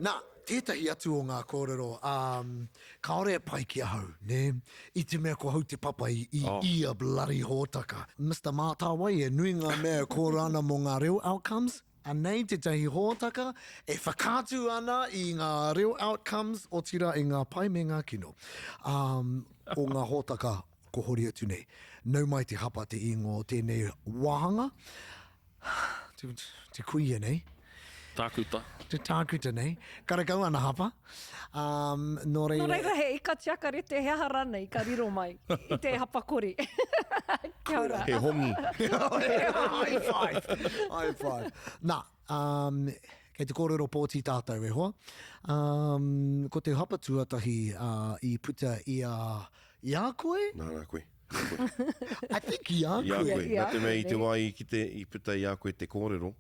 Nā, tētahi atu o ngā kōrero, ā, kāore e pai ki ahau, nē, i te mea ko hau te papa i, i ia bloody hōtaka. Mister Mātāwai, e nui ngā mea e kōrero ana mō ngā reo outcomes, anei tētahi hōtaka e whakaatu ana i ngā reo outcomes, otirā i ngā pai me ngā kino, ā, o ngā hōtaka ko hori atu nei. Nau mai te hapa te ingoa o tēnei wāhanga. Te, te kuia nei. Tākuta. Te tākuta nei. Karekau ana hapa. Um, nō reira... Nō reira he ika tiakarete, he aha rānei ka riro mai i te hapa kori. Kia ora. He hongi. High five. High five. Nā, um, kei te kōrero pōti tātou e hoa. Um, ko te hapa tuatahi uh, i puta i a, i a koe? Nā, nā koe. I think i a koe. I a koe. Nā te mea i te wā i kite, i puta i a koe te kōrero,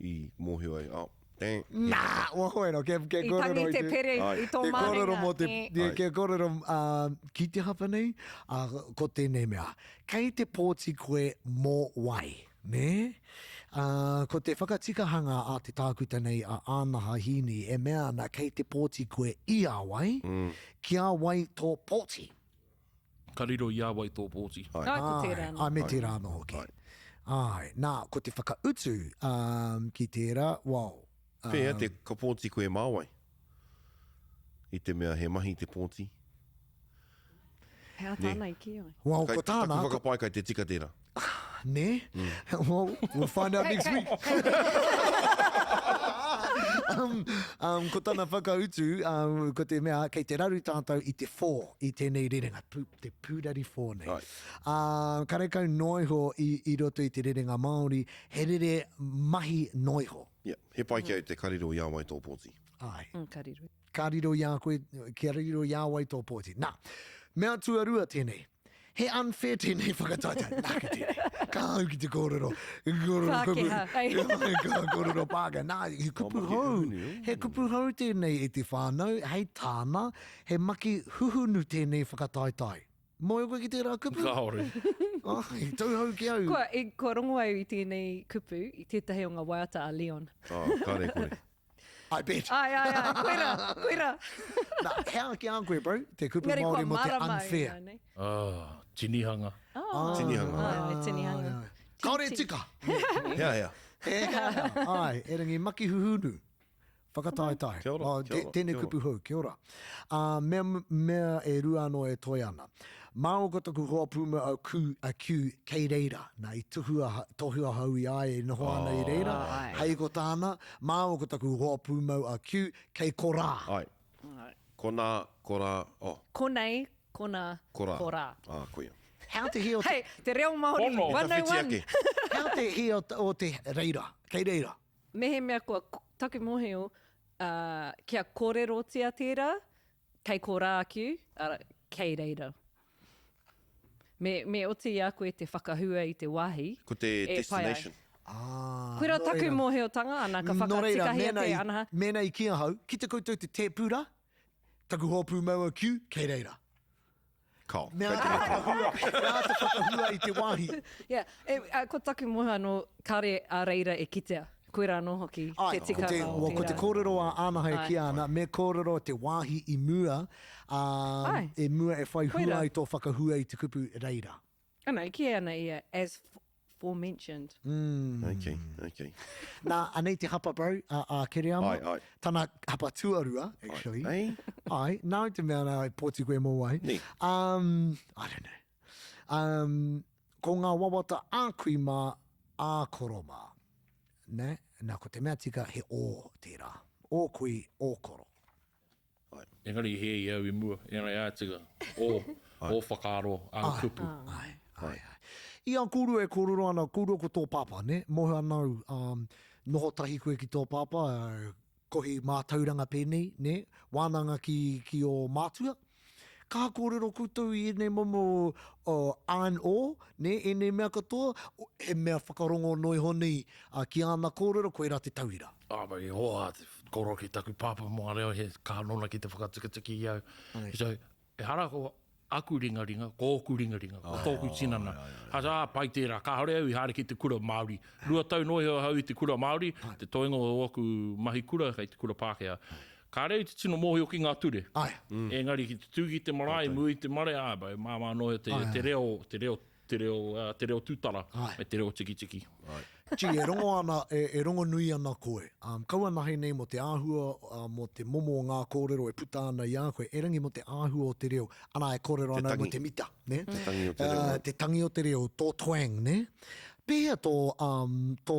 i mōhio ai, oh, dang. Nā, wa hoi no, kia, kia kōrero i te... I tangi te pere i tō mārenga. Kia kōrero mō te, kia kōrero ki te hapa nei, ko tēnei mea. Kei te pōti koe mō wai, nē? Ko te whakatikahanga a te tākuta nei a Ānaha Hīni e mea ana kei te pōti koe i a wai, ki a wai tō pōti. Ka riro i a wai tō pōti. Āe, ko tērā anō. Āe, me tērā anō hoki. Āe, nā, ko te whakautu ki tērā, well. Pēhea te, ka pōti koe mā wai? I te mea he mahi te pōti. He aha tāna i kī ai? Well, ko tāna. Taku whakapae kai te tika tērā. Nē? Well, we'll find out next week. um, um, ko tana whakautu, um, ko te mea, kei te raru tātou i te for i tēnei rerenga, pū, te pūrari for nei. Right. Uh, karekau noa iho i, i roto i te rerenga Māori, he rere mahi noa iho. Yeah. He pai ki au te kariro i a wai tō pōti. Ai. Mm, ka riro. Ka riro i a koe, kia riro i a wai tō pōti. Nā, mea tuarua tēnei. He unfair tēnei whakataetae. Nāku tēnei. Ka au ki te kōrero. Kōrero kupu. Pākehā. Ka kōrero Pākehā. Nā, he kupu hou. He kupu hou tēnei e te whānau. Hei tāna, he maki huhunu tēnei whakataetae. Mōhio koe ki tērā kupu? Kāore. Ai, tauhou ki au. Kua, kua rongo au i tēnei kupu i tētahi o ngā waiata a Leon. Oh, kāre kore. I bet. Ai, ai, ai, koira, koira. Na, he aha ki a koe, bro, te kupu Engari Māori kua mō te marama unfair. ināianei. Ah, tinihanga. Oh. Tinihanga. Ai, ai, tinihanga. Ai, ai. Kāore e tika. Hea, hea. Hea, hea. Ai, erangi maki huhunu. Whakataetae. Kia ora, Oh, kia te, ora, tēnei kia ora. kupu hou, kia ora. Uh, mea, mea e rua anō e toe ana. Māua ko taku hoa pūmau a Ku, a Q, kei reira. Nā, i tuhua, tohu ahau i a ia e noho ana i reira. Oh, ai. Hei ko tāna, māua ko taku hoa pūmau a Q, kei korā. Ai. Konā, korā, oh. Konei, konā, Korā. korā. Ah, koia. Hea te hē o te... Hei, te reo Māori, Pono. 101. Tawhiti ake. Hea te hē o, o te reira, kei reira. Mehemea kua taku mōhio, uh, kia kōrerotia tērā, Kei korā Q, ara, kei reira. Me, me oti i a koe te whakahua i te wāhi Ko te e pai ai. destination. Ah, Koira nō taku reira. mōhiotanga, ana, ka Nō reira, whakatikahia mēnā te i, anaha. mēnā i kī ahau, kite koutou te tēpura, taku hoa pūmau a Q, kei reira. Kao. Me āta whakahua, me āta whakahua i te wāhi. Yeah, e, a, ko taku moe anō, kāre a reira e kitea. Koirā anō hoki Ai, te ko te, tikanga o well, ko te tērā. kōrero a Ānaha e Ai. kīia ana, me kōrero te wāhi i mua, ā, Ai. e mua e whai hua Koirā. ai tō whakahua i te kupu reira. Ana, e kī ana ia, as forementioned. Okay, okay. Nā, anei te hapa bro, a, a Kereama. Ai, ai. Tana hapa tuarua, actually. Ai. Ai, nā te mea nā, e pōti koe mō wai. Nē. Um, I don't know. Um, ko ngā wawata a kui mā, a koro mā. Nē, nā, ko te mea tika he ō tērā. Ō kui, ō koro. Engari i hē i au i mua, engari āe tika, ō, ō whakaaro, āu kupu. Āe, āe, āe. I a kōrua e kōrero ana, kōrua ko tō pāpā, nē? Mōhio ana au, um, noho tahi koe ki tō pāpā, kohi mātauranga pēnei, nē? Wānanga ki, ki ō mātua. Ka kōrero koutou i ēnei momo o and o, nē, ēnei mea katoa, he mea whakarongo noa iho nei ki āna kōrero, koirā te tauira. Ā, i hoa te koro ki taku pāpā mō ngā reo, he kaha nōna ki te whakatikatiki i au. So, ehara ko. Aku ringaringa, ko ōku ringaringa, ko tōku tinana. Ka ā, pai tērā, kāore au i haere ki te kura Māori. Rua tau noa iho ahau i te kura Māori, te toenga o aku mahi kura kei te kura Pākehā. Kāre au i te tino mōhio ki ngā ture. Engari ki te tū ki te marae, mua i te marae, ā, māmā noa iho te reo, te reo te reo, te reo tūtara me te reo tikitiki. Gee, e rongo ana, e, e rongonui ana koe. Um, kaua nahe nei mō te āhua, uh, mō te momo o ngā kōrero e puta ana i a koe, erangi mō te āhua o te reo. Ana, e kōrero ana mō te mita, ne? Te tangi o te reo. Uh, te tangi o te reo, tō twang, ne? Pēhea tō, um, tō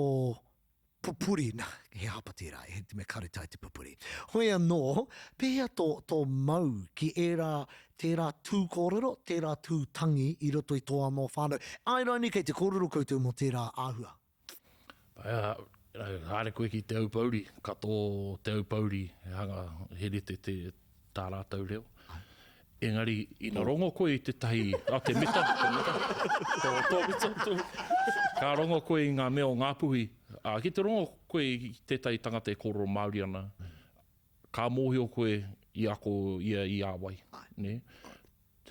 pupuri, na, he hapa tērā, he te mea karetai te pupuri. Hoi anō, pēhea tō, tō mau ki ērā, tērā tū kōrero, tērā tū tangi i roto i tō anō whānau? Āe rānei kei te kōrero koutou mō tērā āhua? Ā, haere koe ki Te Aupōuri, ka tō Te Aupōuri, he hanga, he rite te, tā rātou reo. Engari, ina rongo koe i tētahi, a te mita, te mita, tō, tō mita, tō, ka rongo koe i ngā mea o Ngāpuhi, ā, ki te rongo koe i tētahi tangata e kōrero Māori ana, ka mōhio koe i ako ia i a wai, nē.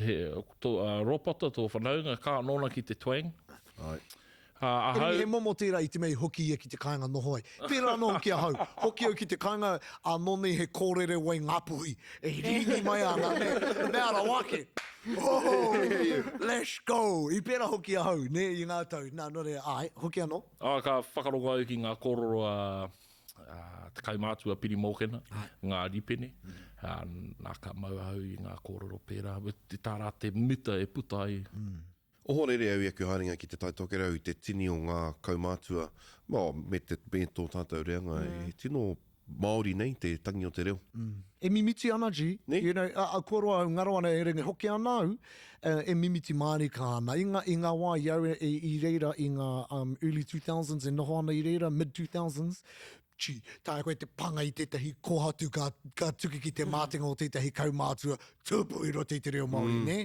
He, tō, ā, Ropata, tō whanaunga, ka nōna ki te twang. Āe. Ā, ahau. Engari he momo tērā i te mea i hoki ia ki te kāinga noho ai. Pērā anō hoki ahau. Hoki au ki te kāinga, ānō nei he kōrere wai Ngāpuhi e rīringi mai ana, nē, mea rawa ake. Oh, let's go! I pērā hoki ahau, nē, i ngā tau. Nā, nō reira, āe, hoki anō. Ā, ka whakarongo au ki ngā kōrero a, a te kaumātua Piri Mōkena, ngā ripene, ā, nā, ka mau ahau i ngā kōrero pērā, me tā rā te mita e puta ai. Ohorere au i aku haerenga ki Te Tai Tokerau i te tini o ngā kaumātua, well, me te, me tō tātou reanga, he tino Māori nei te tangi o te reo. E mimiti ana, G. Ne? You know, a, a, kua roa au ngaro ana e renge hoki ana au, e mimiti mārika ana. I ngā, i ngā wā i au e, e, i reira i ngā um, early 2000s e noho ana i reira, mid 2000s, Chi, taea koe te panga i tētahi kōhatu ka, ka tuki ki te mātenga o tētahi kaumātua tupu i roto i te reo Māori, nē?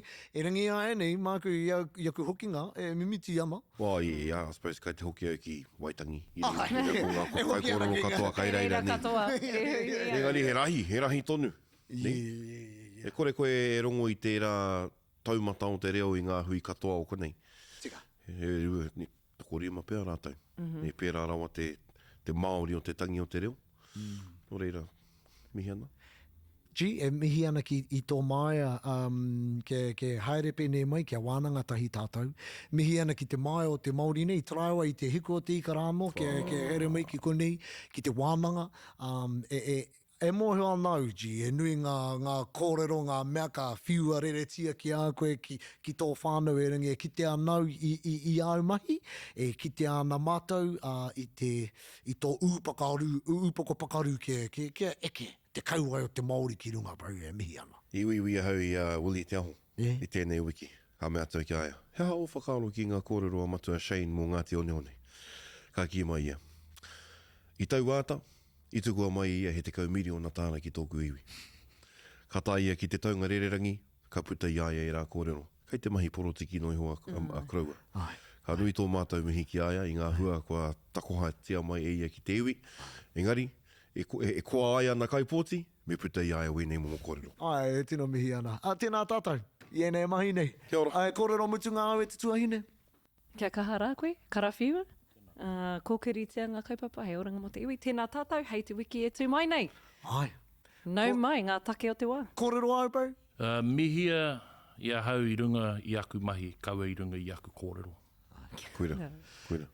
Erangi āianei, māku i, au, i aku hokinga, e mimiti ana. Well, yeah, yeah, I suppose kai te hoki au ki Waitangi, i Ai, reira ko ngā e hoki ana kaikōrero ki ngā- katoa kai Reira reira, nē. katoa, e hui ai. Engari he rahi, he rahi tonu, nē? Yeah, yeah, yeah, yeah. E kore koe e rongo i tērā taumata o te reo i ngā hui katoa o konei. Tika. He rua, Tokorima pea rātou. Me pērā rawa te, te Māori o te tangi o te reo. Nō reira, mihi ana. G, e mihi ana ki i tō māia um, kia, kia haere pēnei mai, kia wānanga tahi tātou. Mihi ana ki te māia o te Māori nei, taraiwa i te hiku o te ika rā anō, kia, kia haere mai ki konei, ki te wānanga. Um, e, e, E mōhio ana au, G, he nui ngā, ngā kōrero, ngā mea ka whiua reretia ki a koe, ki, ki tō whānau erangi e kitea ana au i, i, i āu mahi, e kitea ana mātou, ā, i te, i tō ūpakaru, ūpoko pakaru kia, kia, kia eke te kauae o te Māori ki runga, bro, e mihi ana. I uiui ahau i a Willie Te Aho i tēnei wiki, ka mea atu ki a ia, He aha ō whakaaro ki ngā kōrero a Matua Shane mō Ngāti Oneone? Ka kī mai ia, I taua ata, I tukua mai e ia he 10 miriona tāra ki tōku iwi. Ka tae ia ki te taunga rererangi, ka puta i a ia ērā kōrero. Kei te mahi porotiki noa iho a koroua. Ka nui tō mātou mihi ki a ia i ngā hua kua takohatia mai e ia ki te iwi. Engari, e koa ai ana kaipōti, me puta i a ia wēnei momo kōrero. Āe, e tino mihi ana. Ā, tēnā tātou, i ēnei mahi nei. Kia ora. Āe, kōrero mutunga au e te tuahine. Kia kaha rā koe, karawhiua, ā, kōkiritia ngā kaupapa hei oranga mō te iwi. Tēnā tātou, hei te wiki e tū mai nei! Āe. Nau mai ngā take o te wā. Kōrero au, bro. Mihia i ahau i runga i aku mahi, kaua i runga i aku kōrero. Koira, koira.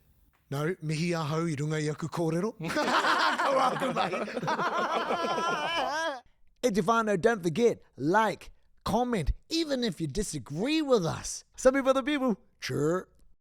No, mihi ahau i runga i aku kōrero. Kaua aku mahi. E te whānau, don't forget, like, comment, even if you disagree with us. Something for the people. Chur.